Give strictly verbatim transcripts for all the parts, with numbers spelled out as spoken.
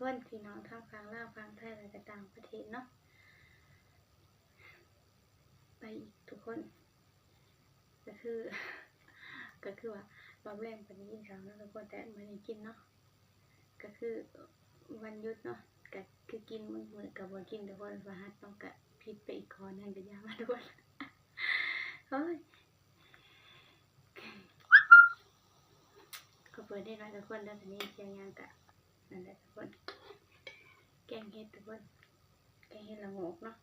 คนพี่น้องทั้งฝั่งลาวฝั่งไทยแล้วก็ต่างประเทศเนาะ ไปอีกทุกคน ก็คือ ก็คือว่ารอบแรกปานนี้กินข้าวเนาะทุกคน แต่มื้อนี้กินเนาะ ก็คือวันหยุดเนาะ ก็คือกินมื้อมื้อก็บ่กินทุกคน ว่าหัดเนาะ ก็ผิดไปอีกข้อหนึ่ง ก็อย่าว่าทุกคน โอ้ย ก็เปิดได้น้อยทุกคน แล้วทีนี้เชียงยางกะนั่นแหละทุกคน แกงเห็ดทุกคน แกงเห็ดละโงกเนาะ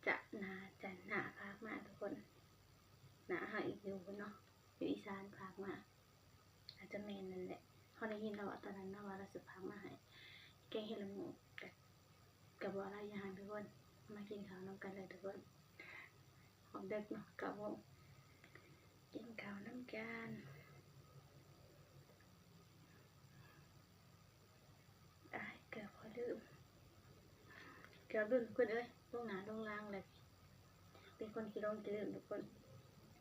จะนาจันนาฝากมาทุกคน นาหาอีกอยู่เนาะ อยู่อีสานฝากมา อาจจะแม่นนั่นแหละ เขาได้ยินเราว่าตอนนั้นนะว่าเราสิฝากมาให้ แกงเห็ดละโงกกะ กะบอกเราอย่าหันทุกคน มากินข้าวนำกันเลยทุกคน หอมเด็กเนาะ เก้าโมง กินข้าวนำกัน อ้าย เกือบพอลืม เกือบลืมทุกคนเอ้ย ลงหน้าลงล่างเลย เป็นคนขี้หลงขี้ลืมทุกคน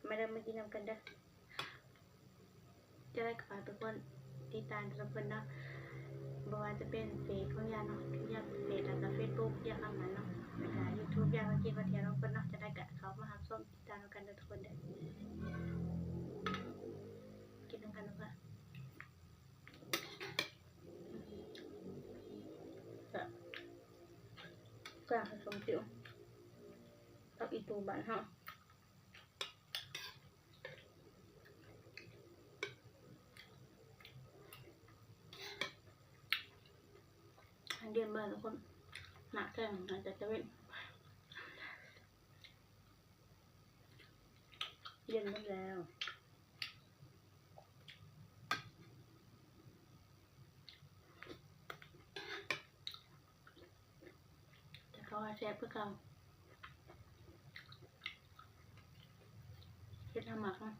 มาเด้อ มากินนำกันเด้อ จะได้ฝากทุกคนติดตามทุกคนเนาะ บ่ว่าจะเป็นเฟซของยาเนาะ ยาเฟซแล้วก็เฟซบุ๊ก ยาคำนั้นเนาะ แล้วก็ยูทูบ ยามากินมาเที่ยวทุกคนเนาะ จะได้กะเข้ามารับชมติดตามกันเด้อทุกคนเด้อ กินนำกันทุกคน ก็ ก็ผสมจิ๋ว กับอีตูบ้านเฮา เดือนเบอร์ทุกคน หนักแค่ไหนหลังจากเซเว่น เย็นหมดแล้ว แต่เขาว่าแซ่บคือเก่า เฮ็ดน้ำหมักนะ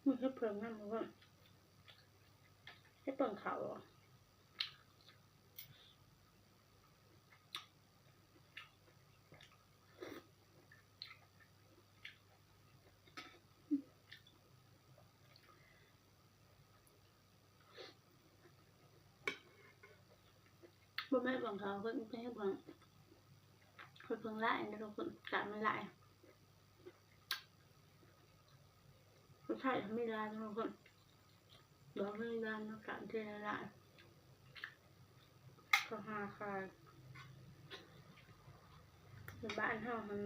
มันเฮ็ดเพิ่งน้ำมันก็เฮ็ดเพิ่งเขาอ่ะ บ่แม่นบางครั้งเพิ่นไปให้บาง เพิ่นเพิ่งหลายนะทุกคน กะมันหลาย รสชาติไม่ได้ทุกคน ดอกเรื่องด้านอากาศที่ละลาย เขาหาขาย ในบ้านเฮามัน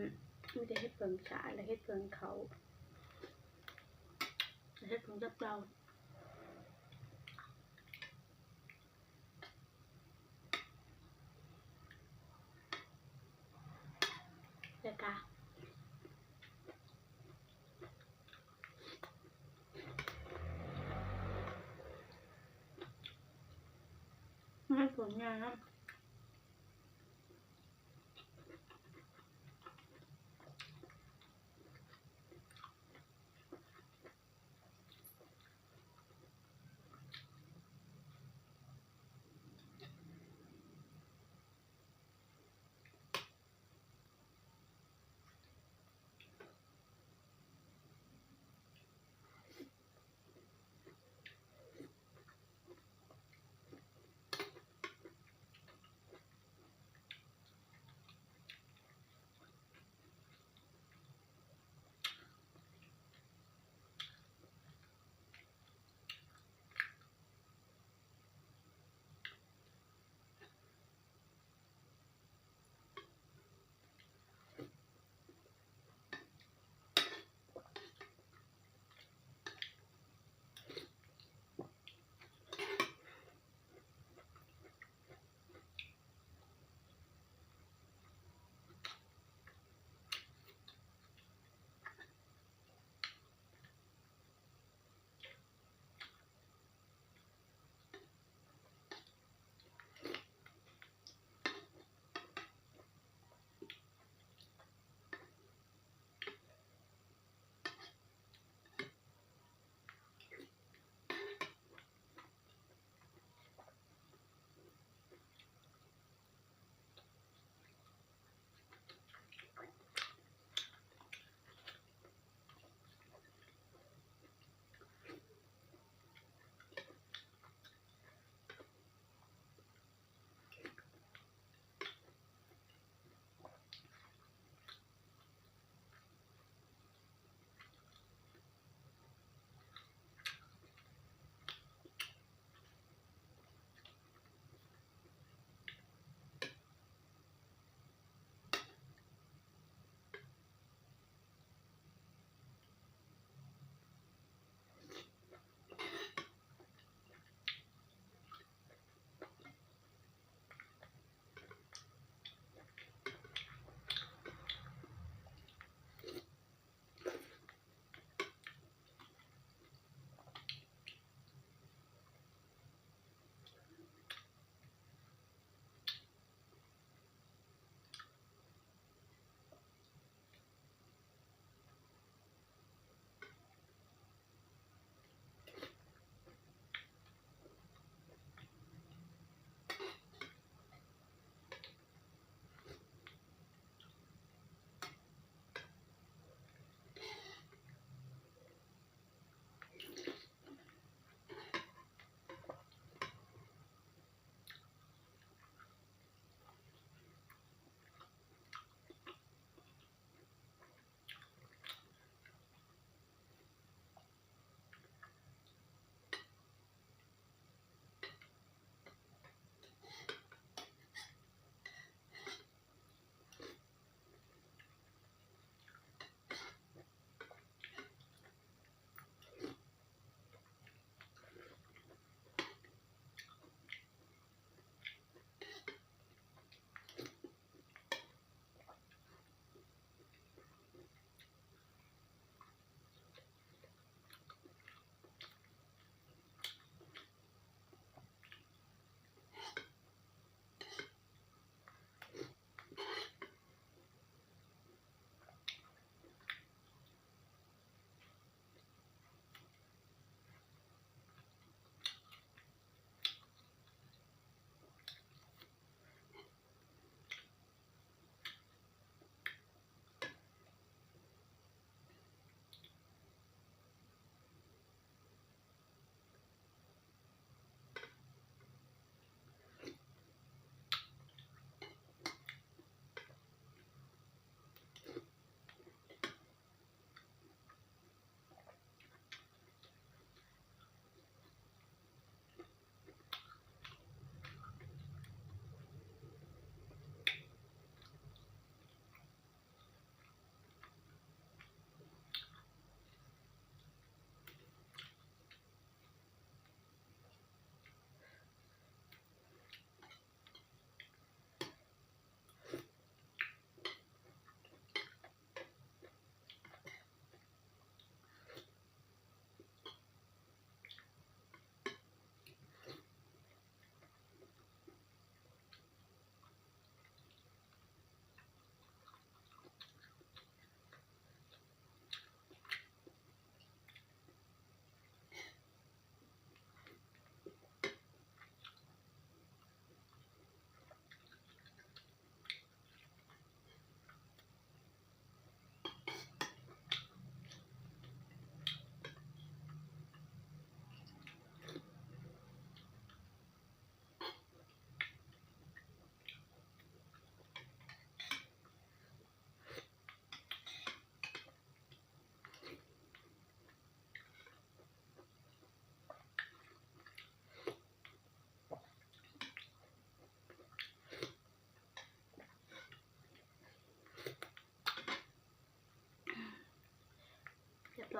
มีแต่เฮ็ดเพิ่งสาและเฮ็ดเพิ่งเขา เฮ็ดเพิ่งจับเจ้า เดี๋ยวกะ ให้ผลงานนะ เ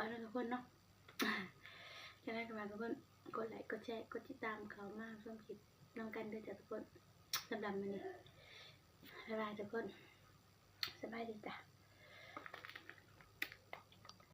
เอาละทุกคนเนาะ จะได้กันมาทุกคน กดไลค์ กดแชร์ กดติดตามเขามาชมคลิปนำกันเด้อจ้ะทุกคน สำหรับมื้อนี้ บ๊ายบายทุกคน สบายดีจ้ะ